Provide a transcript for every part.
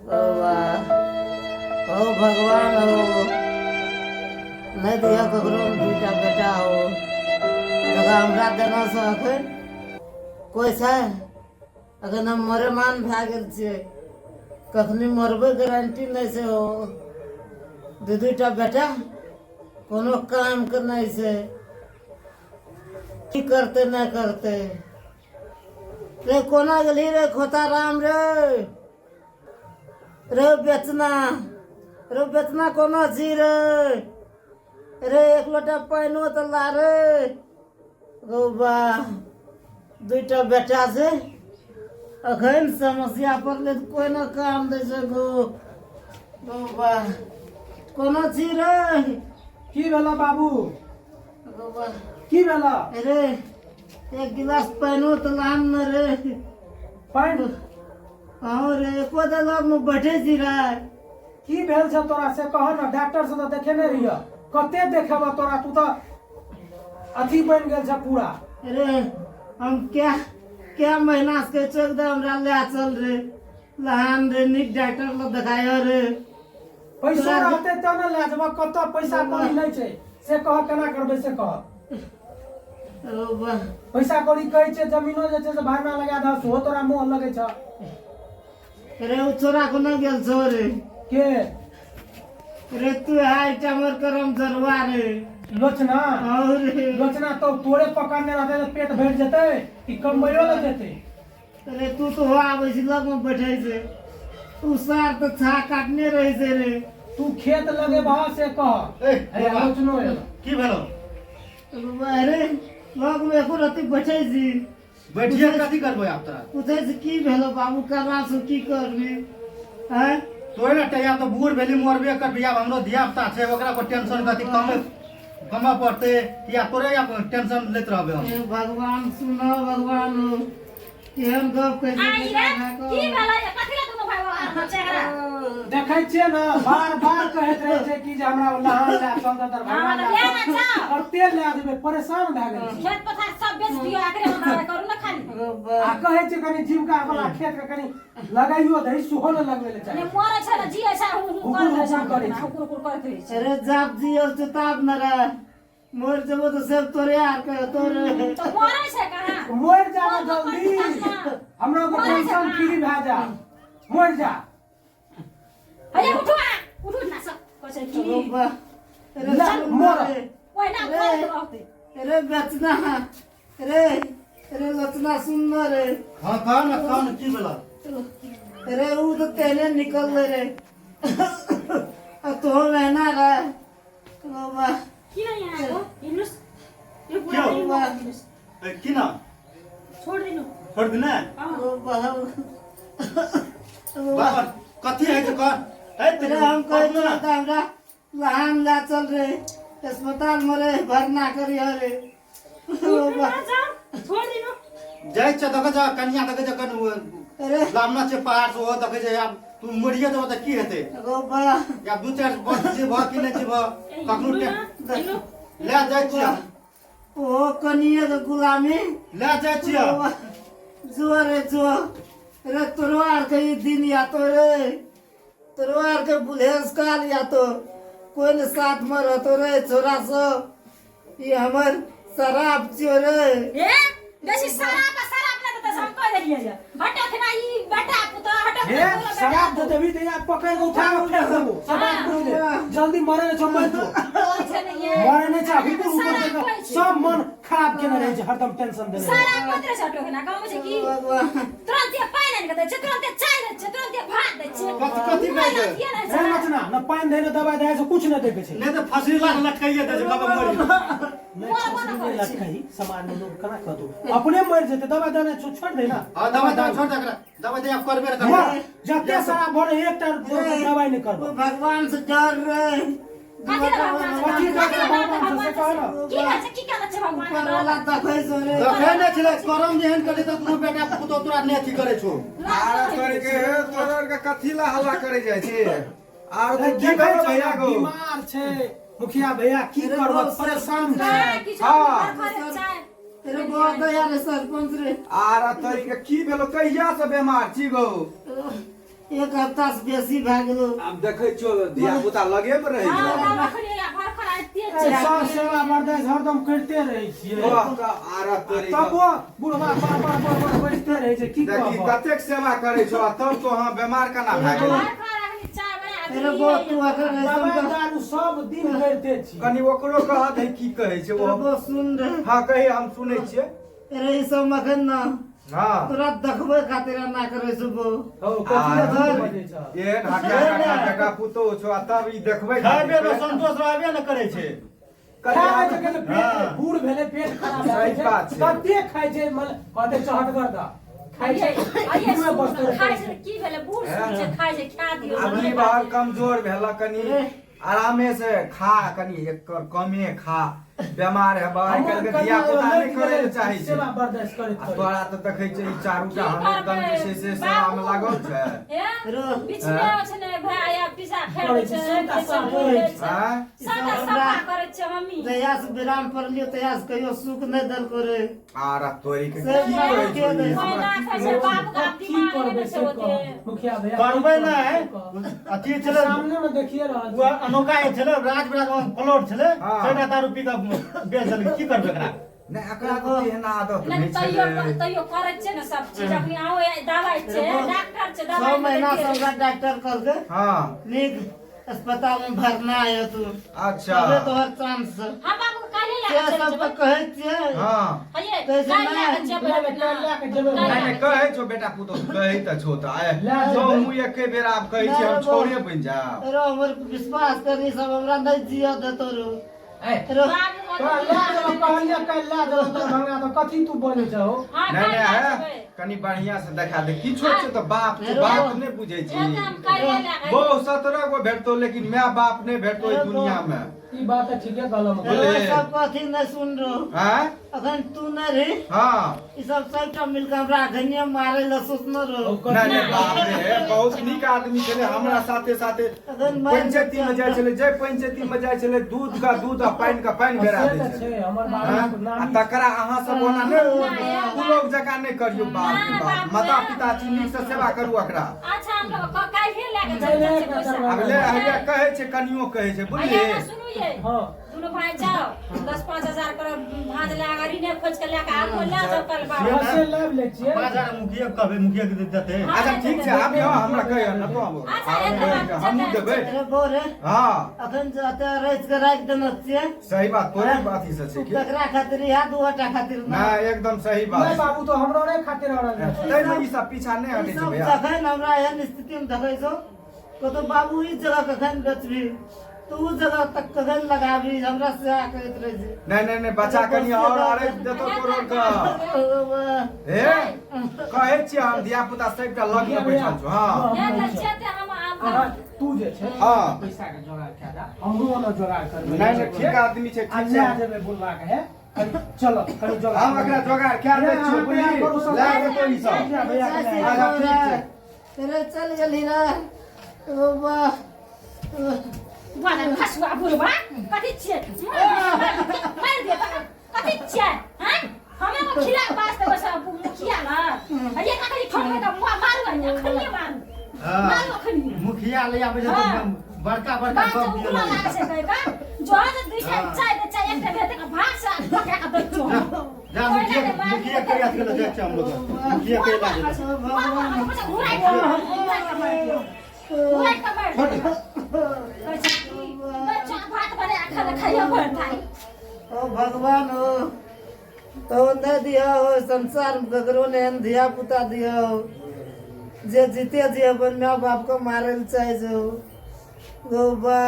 ओ वाह ओ भगवान हो नहि दिह ककरो दूटा बेटा हो तकर हमरा देना से अखन कोइ छै अखन हम मरे मान भए गेल छियै कखनी मरबै गारंटी नहि छै हो दू दूटा बेटा कोनो कामके नहि छै की करतै नहि करतै रे कोना गेलही रे खोता राम रे रे बेचना रे बेचना कोना छी रे रे एक लोटा पानिओ तऽ ला रे गौ बा दुइटा बेटा छै अखन समस्या पड़लै तऽ कोइ ने काम दै छै गौ गौ बा कोना छी रे की भेला बाबू गौ बा की भेला रे एक गिलास पानिओ तऽ लान ने रे पानि हँ रे एको दे लगमे बैठे छी रे की भेल छ तोरा से कह न डॉक्टर से तऽ देखेने रहिय कते देखेबह तोरा तू तऽ अथी बनि गेल छ पूरा रे हम क्या क्या महीना से कहै छियौ एकदम हमरा लए चल रे लहान रे नीक डॉक्टर लग देखाय रे पैसो रहतै तब ने लए जेबह कतऽ पैसा कौड़ी नहि छै से कह केना करबै से कह ओ बा पैसा कौड़ी कहै छै जमीनो जे छै से भाड़ना लगा दह सेहो तोरा मोह लगै छ रे उ छोरा कोना गेल छौ रे के रे तू है हमर करम जरुआ रे लोचना और रे लोचना तो तोरे पकड़ने रहतै तऽ पेट भरि जेतै कि कमबैयो लए जेतै रे तू तो हो आबै छी लगमे बैठे छै तू सार तऽ छा काटने रहै छै रे तू खेत लगेबह से कह ए, हे बाबा। लोचनो एलो की भेलो अरे लगमे एको रत्ती बैठे छी बैठिए कथी करबै आब तोरा पूछै छी की भेलो बाबू करला से की करबी आँय तोरे ने टैया तो बूढ़ भेली मरबे करबी आब हमरो धिया पुता छै ओकरा पर टेंशन कथी कमे कमऽ पड़तै या तोरे आब टेंशन लैत रहबै हम हे भगवान सुनो भगवान हो केहन गप कहै छै आई रे की भेलै कथी लए दुनू भाइ बहिन चेहरा देखै छियै ने बार बार कहैत रहै छै कि जे हमरा नहा लए चल तऽ दरभंगा हँ, तऽ लए ने जाउ। कते लए जेबै परेशान भए गेल छी खेत पथार सब बेच दियौ एकरे हम दवाइ करू ने खाली आ कहै छै कनि जीविका वाला खेत के कनि लगाइयो दही सेहो ने लगबै लए ने चाही मरै छै ने जियै छै हूँ हूँ हुकुर करैत रहै छै हुकुर करै छै। हुकुर हुकुर करैत रहै छै अरे जाप जियल छै ताप न रे मर जबो तो सब तोरे आर के तोरे तऽ मरै छै कहाँ मरि जा ने जल्दी हमरा को मरै छै टेंशन कहाँ? फ्री भए जा मरि जा हैया उठू आ उठू ना सब कहै छै की अरे ले, मर। ओहिना करैत रहतै अरे बेचना रे अरे लचना सुन न रे हाँ कह न कह न की भेलो अरे ऊ तो तेने निकल रे आ तो महीना रे बाबा किन यहाँ आएको हिँड्नुहोस् यो बुढा क्यों? पनि मगाइदिनुहोस् ए, किन छोडिदिनु छोड़ दिने अँ। ओ बाबा बाबा कथी है छै कह ए अरे हम कहै कथी छियै तऽ हमरा लहान ला चल रे अस्पताल में रे भरना करी रे उठ्नु न जाऊ छोडिदिनु जाइ छै देखै छै कनिया देखै छै कन अरे लामना छै पहाड़ से ओहो देखै छै आब तू मरिए जेबह तऽ की हेतै गो बा या दू चारि वर्ष जीबह कि नहि जीबह ए, कखनो हिँड्नु न हिँड्नु लए जाइ छियै ओ कनिए के गुलामी लए जाइ छियै जो रे जो रे तोरो आर के ई दिन या तो रे तोरो आर के बुढ़ेस काल या तो कोई ने साथ में रहतो रे छोरा सब ई हमर शराब छियो रे ए बेसी शराब आ शराब नहि देतै से हम कहि देलियै जे हटक ना ई बेटा पुतोह हटक हे ना तोरो बेटा शराब दे देबी तऽ यहाँ पकड़ के उठा के फेंक देबो सब बात बुझ ले जल्दी मरे नहि छौ मरि जो कहै छै ने ये मरे नहि छै हुकुर हुकुर शराब करि कहै के छै। सब मन खराब केने रहै छै हरदम टेंशन देने रहै छै। शराब कहैत रहै छै हटक ना गाँवमे छै कि भगवान तुरन्ते पानि आनि कऽ दै छै तुरन्ते चाय दै छै तुरन्ते भात दै छै कथी कथी कहै छै किया नहि हे छै नचना न पानि दे न दवाइ दे से कुछ नहि दै के छै नहि तऽ फसरी लाख लटकाइए दै छै बाबा मरि जेतै। नहि मर फसरी मना नहि करै छै। लटकाई समाज में लोग केना कहतो अपने मरि जेतै दवाइ देने छोड़ दे ना हँ दवाइ दवाइ छोड़ दे एकरा दवाइ दे आब करबे ने करबै मर जते शराब भरे एकटा दवाइ नहि करबो भगवान से डर रे कथी लए भगवान से कथी डर? डर कथी लए छै डर भगवान से, से कह भगवान ने। से? की कहै छै की कहै छै भगवान ऊपर वाला देखै छौ रे देखै नहि छलै करम जेहन करै तऽ दुनू बेटा पुतोह तोरा नहि अथी करै छौ आर तोरे के तोरा आर के कथी ला हल्ला करे जाइ छी आर तू की देखै भेलो छै भैया ने, गो बीमार छै मुखिया भैया की करब परेशान छै हाँ, किछु हाँ। खरे चाय अरे बहुत दया रे सरपंच रे आर तोरे के की भेलो कहिया से बेमार छी गो एक हफ्ता से बेसी भए गेलो। आब देखै छियौ धिया पुता लगे मे रहै हाँ, छौ। तब अखनी भरखर आबिते छै। सब सेवा बर्दाश्त हरदम करिते रहै छियै। कह कऽ आरत तोरी कऽ। तबो बुढ़वा बार बार बार बार बैठते रहै छै, की देखी कहब? कतेक सेवा करै छौ आ तब तो अहाँ बेमार केना भए गेलै? भरखर अखनी चाय बना अरे बो तू अखन दवाई ऐसन दारू सब दिन करिते छी। कनि ओकरो कह दही की कहै छै अरे ओ। बो सुन रे। हँ कही, हम सुनै छियै। अरे ई सब अखन ना हँ तोरा देखबै खातिर एना करै छौ बो। हौ, कथी लए झूठ बजै छह? एहन हटा हटा बेटा पुतोह छौ आ तब ई देखबै खाइबे खातिर मे संतोष रहबे ने करै छै। कनि खाय छै कनि पेट हाँ। बूढ़ भेलै, पेट खराब भए सही जाइ बात छै। छै। कते खाइ छै, मतलब कहतै चहटगर दऽ खाइ छै। आइए मुँहे बस्तु खाइ छै तऽ की भेलै? बूढ़ सूढ़ छै, खाइ छै, खा दियौ। अगली बार कमजोर भेल, कनि आरामे से खा, कनि एकर कमे खा, बेमार हेबा। आइ काल्हि के धिया पुता नहि करै लए चाहै छै। सेवा बर्दाश्त करैत आ करैत। तोरा तऽ देखै छै ई चारू टा की हम एकदम जे छै से करबै? सेवा मे लागल छै। हे? बीच मे छै ने भाय, आ पीसा फेर करै छै, छै, सबटा छै, साफ सब करै छै। आँय? सबटा सफा करै छै हमही। जहिया से विराम पड़लियो तहिया से कहियो सुख नहि देलको रे। आरा तोरी के से की कहै छौ ई? कोई हमरा ना खाइ छै, बाप के आब की दिमाग करबै नहि से छै ओते। कहू मुखिया भैया, करबै की नहि। कहू? अथी छलै सामने मे देखिए रहल ओ छी। अनोखा जे छलै राज बिराज प्लॉट छलै, हाँ। सबटा दारू पी कऽ बेच देलकै। की करबै एकरा? नहि, एकरा तऽ तेहन आदत नहि नहि तैयो छलै। तैयो करै छै ने सब चीज। अखनी आउ दवाइ छै, डॉक्टर छै, 6 दवाइ महीना से हमरा डॉक्टर कहलकै हँ नीक अस्पताल में भरना है तू, अच्छा तबे तोहर चांस छै। हम बाबू के काल्हि से लए कऽ चलि सब जेबै। कहै छियै। हँ हये, कहै छै काल्हि लए कऽ नहि। जेबै। नहि, काल्हि लए कऽ जेबै। नहि नहि, कहै छौ बेटा पुतोह कहै तऽ छौ तऽ आय लए जेबै। तो हमहूँ एके बेर आब कहै छी हम नहि, छौड़े बनि जायब। रो हमर विश्वास कर, ई सब हमरा नहि जियऽ देतो रो। ऐ, रो बाबू तोरा लए जेबै कहलियै, काल्हि लए जेबै तोरा भंगा तऽ कथी तू बजै छहो? हँ, नहि काल्हि नहि लए है जेबै। कनि बढ़िया से देखा दे, किछो छै तऽ बाप छौ, बाप नहि बुझै छी। एक हम काल्हि लए कऽ बहु 17 गो भेटतो लेकिन my बाप नहि भेटतो एहि दुनिया मे। ई बात तऽ ठीके कहलहुँ मुखिया। रो बुझलियै? सब कथी नहि सुन रो। आँय? अखन तू नहि रही, हँ ई सब सबटा मिलके हमरा अखनिये मारे लए सोचने रहो। ओकर नहि नहि, बाप रे, बहुत नीक आदमी छलै। हमरा साथे साथे अखन मारि पंचायती में जाइ छलै, जे पंचायती में जाइ छलै दूध का दूध आ पानि का पानि बेरा से दै तऽ छलै। छै हमर हँ? बाबू आ नामी। तकरा अहाँ सब ओना नहि कुलोक जकाँ नहि करियौ। बाप रे बाप, माता पिता छी, नीक से सेवा करू एकरा। अच्छा, हम लोग काल्हि लए कऽ चलि जाइ छै पैसा। आब ले हैया कहै छै, कनियो कहै छै, बुझलियै? अइया सुनू ये, हँ दुनू भाई जाओ, 10-5 हजार कर भांज लए कऽ ऋणे खोज के लए कऽ आबो, लए जाओ कल बाबू। हँ, से लाबि लै छियै। 5,000 मुखिया के कहबै, मुखिया के देतै। अच्छा ठीक छै, आबियौ हमरा कहियौ ने तो अच्छा, एक बात हमहूँ देबै। अरे बो रे। हँ अखन जे एते रचि के राखि देने छियै। सही बात, तोरे अथी से छै तू की ककरा खातिर? इएह 2 गोटा खातिर ना? नहि, एकदम सही नहि बात। बाबू, तो हमरो रे खातिर अड़ल छै। तै ने ई सब पीछा नहि ई हटै छै सब भैया। जखन हमरा एहन स्थिति मे देखै छौ, कहतौ बाबू ई जगह कखन बेचबी, तू उ जगह तक कखन लगाबी, हमरा सएह कहैत रहै छै। नहि नहि नहि, बच्चा कनि और अरे देतो तोरो के। हे, कहै छियै हम धिया पुता सबटा लग मे बैठल छौ। हँ हे तऽ जेते हम आब अहाँ तू जे छै हँ। पैसा के जोगाड़ कए दे, हमरो ओना जोगाड़ करबै। नहि नहि, ठीक आदमी छै। आ ठीक लए छै। जेबै बुलवा के। हे कनि चलो, कनि जोगाड़। हम एकरा जोगाड़ कए दै छियै, अहाँ तैयार करू बुझली? सब। लए देतो ई सब। मुखिया भैया के लए। अच्छा, ठीक छै। तेरे चल गेली रे ओ बा। बड़ा खसुआ बुढ़वा कथी छियै? मारि दे तखन। कथी छियै? हैं, हमे वो खिला के वास्ते बस मुखिया ल ये कथी ठोकबै तऽ मारू, अखनिये मारू। हाँ। मारू अखनिये। मुखिया ले आबै छै तऽ हाँ। बड़का बड़का बात गप दिअ उगला लगै लागै छै कहि कऽ जो जे दुई हाँ। चाय दे चाय एकटा भेटै के भात से पकड़ा के दै छौ। जा मुखिया, मुखिया के याद कर जाइ छै हम लोग, मुखिया के इलाज। घुराइ के घुराइ के मारि दियौ। कहै छै की, बच्चा भात बना खा खाइयो पड़ता। ओ भगवान हो, तो नहि दिया हो संसार में ककरो ने एहन धिया पुता दिया हो जे जीते जी अपन माय बाप के मारे लए चाहे छौ। गो बा,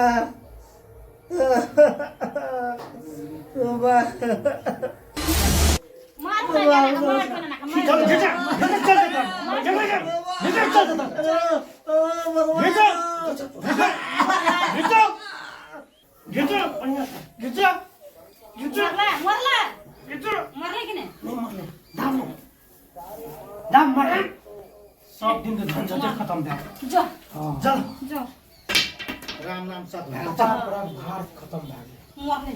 गो बा। मार मार मार। चल घिचा घिचा, चल चल चल घिचा, चल चल। ओ भगवान। घिचा घिचा घिचा घिचा घिचा। मरला मरला। घिचा। मरले कि नहि? नहि मरले, दाम दाम मरे, सब दिन के झंझटे खत्म भए गेल। जो। चल। जो। राम नाम सत। भार खत्म भए गेल। मरले।